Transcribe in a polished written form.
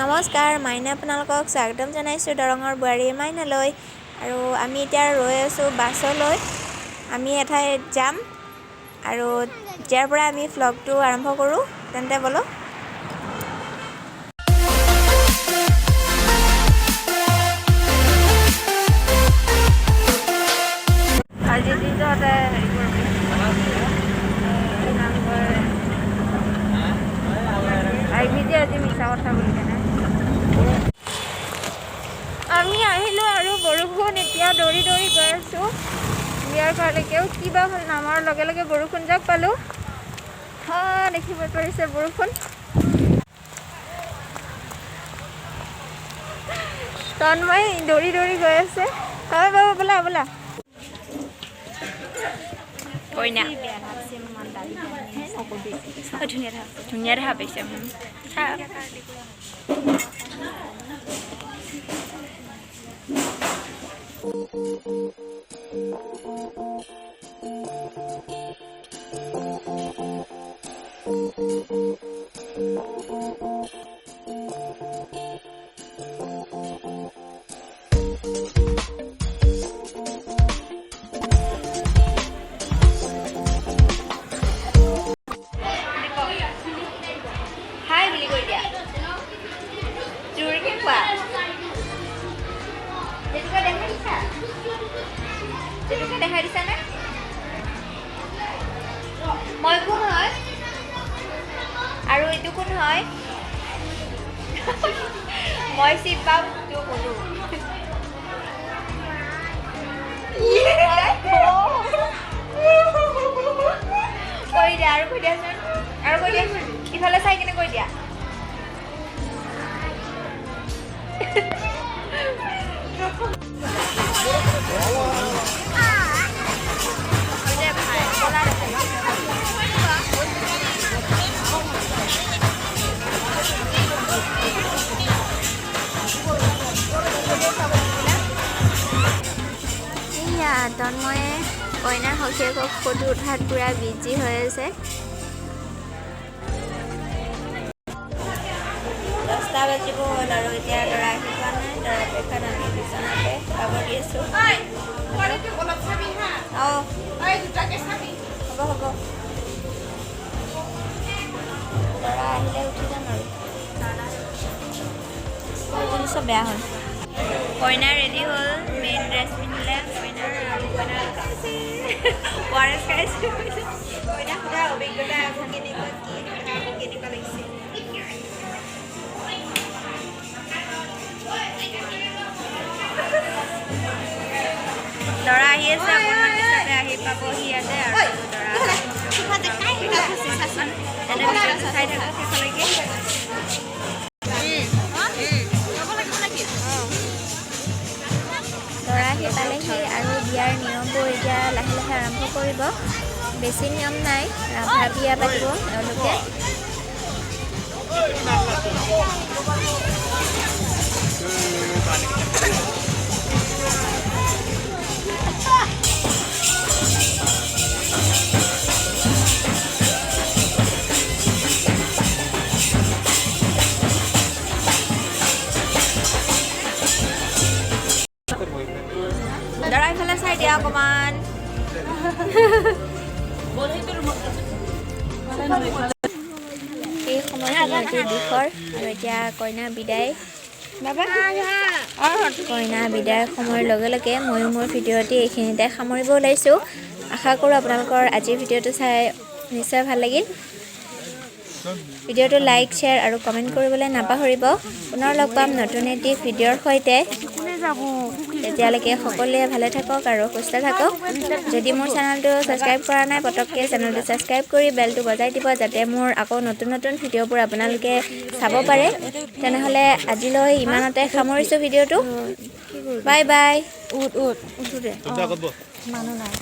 নমস্কাৰ, মাইনা আপোনালোকক স্বাগতম জনাইছোঁ দৰঙৰ বোৱাৰী মাইনালৈ। আৰু আমি এতিয়া ৰৈ আছোঁ বাছলৈ। আমি এঠাইত যাম আৰু ইয়াৰ পৰা আমি ভ্লগটো আৰম্ভ কৰোঁ। তেন্তে ব'লক। আজি দিনটোতে হেৰি কৰিবি, কি নাম কয়, আহিবি যে আজি মিছা কথা বুলি কেনে। আমি আহিলোঁ আৰু বৰষুণ, এতিয়া দৌৰি দৌৰি গৈ আছোঁ বিয়াৰ ঘৰলৈকেও। কিবা হ'ল, নামাৰ লগে লগে বৰষুণ যাক পালোঁ। হা, দেখিব পাৰিছে বৰষুণ। তন্ময় দৌৰি দৌৰি গৈ আছে। হয় বাবা, বোলা বোলা। কইনা ধুনীয়া দেখা, ধুনীয়া দেখা পাইছে। হাই বুলি কৈ দিয়া জোৰকে। কোৱা, জেতুকা দেখাই দিছা? জেতুকা দেখাই দিছানে? মই কোন হয় আৰু এইটো কোন হয়? মই চিপ পাম, তো কোনো কৈ দিয়া আৰু কৈ দিয়াচোন, আৰু কৈ দিয়াচোন। ইফালে চাই কিনে কৈ দিয়া। এইয়া তন্ময়ে কইনাৰ সখীয়েকক ফটো উঠাত পূৰা বিজি হৈ আছে। 10টা বাজিব হ'ল আৰু এতিয়া দৰা আহি পোৱা নাই। দৰা অপেক্ষাত আমি বিচনাতে বাগৰি আছোঁ। অঁ, হ'ব হ'ব, দৰা আহিলে উঠি যাম। আৰু চব বেয়া হ'ল। কইনা ৰেডি হ'ল, মেইন ড্ৰেছ পিন্ধিলে কইনাৰ আৰু কইনাৰ অ' আৰ এছ খাইছে। কইনা সোধা অভিজ্ঞতা আকৌ কেনেকুৱা কি কথা, আকৌ কেনেকুৱা লাগিছে? দৰা আহি আছে, অকণমান পিছতে আহি পাবহি ইয়াতে। আৰু দৰা তেনে ভিডিঅ'টো চাই থাকক শেষলৈকে। দৰা আহি পালেহি আৰু বিয়াৰ নিয়মবোৰ এতিয়া লাহে লাহে আৰম্ভ কৰিব। বেছি নিয়ম নাই, ৰাভা বিয়া পাতিব এওঁলোকে। দৰা, ইফালে চাই দিয়া অকণমান। এই সময়খিনি অতি দুখৰ। আৰু এতিয়া কইনা বিদায়। কইনা বিদায়ৰ সময়ৰ লগে লগে ময়ো মোৰ ভিডিঅ'টি এইখিনিতে সামৰিব ওলাইছোঁ। আশা কৰোঁ আপোনালোকৰ আজিৰ ভিডিঅ'টো চাই নিশ্চয় ভাল লাগিল। ভিডিঅ'টো লাইক, শ্বেয়াৰ আৰু কমেণ্ট কৰিবলৈ নাপাহৰিব। পুনৰ লগ পাম নতুন এটি ভিডিঅ'ৰ সৈতে। তেতিয়ালৈকে সকলোৱে ভালে থাকক আৰু সুস্থ থাকক। যদি মোৰ চেনেলটো ছাবস্ক্ৰাইব কৰা নাই, পটককৈ চেনেলটো ছাবস্ক্ৰাইব কৰি বেলটো বজাই দিব, যাতে মোৰ আকৌ নতুন নতুন ভিডিঅ'বোৰ আপোনালোকে চাব পাৰে। তেনেহ'লে আজিলৈ ইমানতে সামৰিছোঁ ভিডিঅ'টো। Bye bye. উঠ উঠ, উঠো দে। মানুহ নাই।